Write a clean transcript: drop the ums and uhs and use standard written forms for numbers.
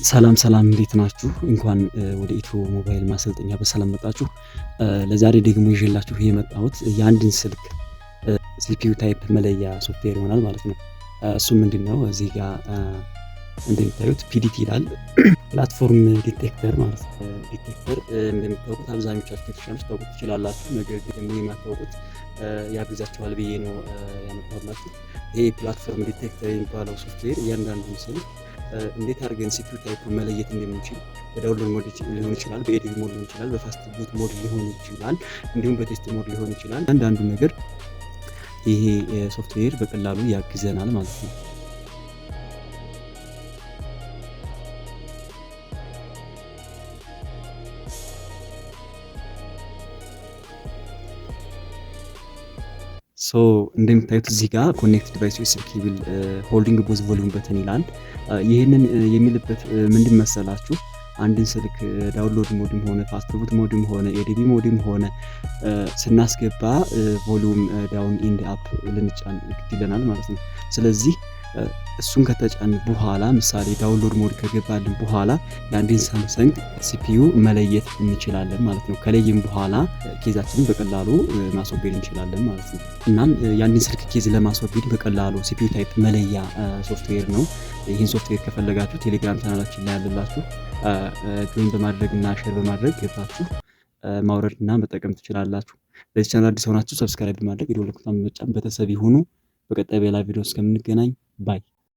ሰላም ሰላም፣ እንዴት ናችሁ? እንኳን ወደ ኢትዮ ሞባይል ማሰልጠኛ በሰላም መጣችሁ። ለዛሬ ደግሞ ይዤላችሁ የመጣሁት የአንድን ስልክ CPU type መለያ ሶፍትዌር ይሆናል ማለት ነው። እሱም ምንድን ነው? እዚህ ጋር እንደሚታዩት PDT ይላል፣ platform detector ማለት ነው። Detector እንደሚታወቁት አብዛኞቻችሁ ቴክኒሻኖች ታውቁት ትችላላችሁ። ነገር ግን ደግሞ የማታውቁት ያግዛችኋል ብዬ ነው ያመጣሁላችሁ። ይሄ platform detector የሚባለው ሶፍትዌር እያንዳንዱን ስልክ እንዴት አድርገን CPU type መለየት እንደምንችል በ download mode ሊሆን ይችላል፣ በ ADB mode ሊሆን ይችላል፣ በ fast boot mode ሊሆን ይችላል፣ እንዲሁም በ test mode ሊሆን ይችላል። አንዳንዱ ነገር ይሄ ሶፍትዌር በቀላሉ ያግዘናል ማለት ነው። So እንደምታዩት እዚህ ጋር connect device USB cable holding both volume button ይላል። ይህንን የሚልበት ምንድን መሰላችሁ? አንድን ስልክ download mode ም ሆነ fast boot mode ም ሆነ ADB mode ም ሆነ ስናስገባ volume down and up ልንጫን ግድ ይለናል ማለት ነው። ስለዚህ እሱን ከተጫን በኋላ፣ ምሳሌ download mode ከገባልን በኋላ፣ የአንድን ሳምሰንግ CPU መለየት እንችላለን ማለት ነው። ከለየን በኋላ case ኣችንን በቀላሉ ማስወገድ እንችላለን ማለት ነው። እናም የአንድን ስልክ case ለማስወገድ በቀላሉ CPU type መለያ ሶፍትዌር ነው። ይህን ሶፍትዌር ከፈለጋችሁ ቴሌግራም ቻናላችን ላይ ያለላችሁ join በማድረግ እና share በማድረግ ገብታችሁ ማውረድ እና መጠቀም ትችላላችሁ። ለዚህ ቻናል አዲስ ሆናችሁ subscribe በማድረግ የደወል ምልክቱን በመጫን ቤተሰብ ይሁኑ። በቀጣይ በሌላ ቪዲዮ እስከምንገናኝ bye።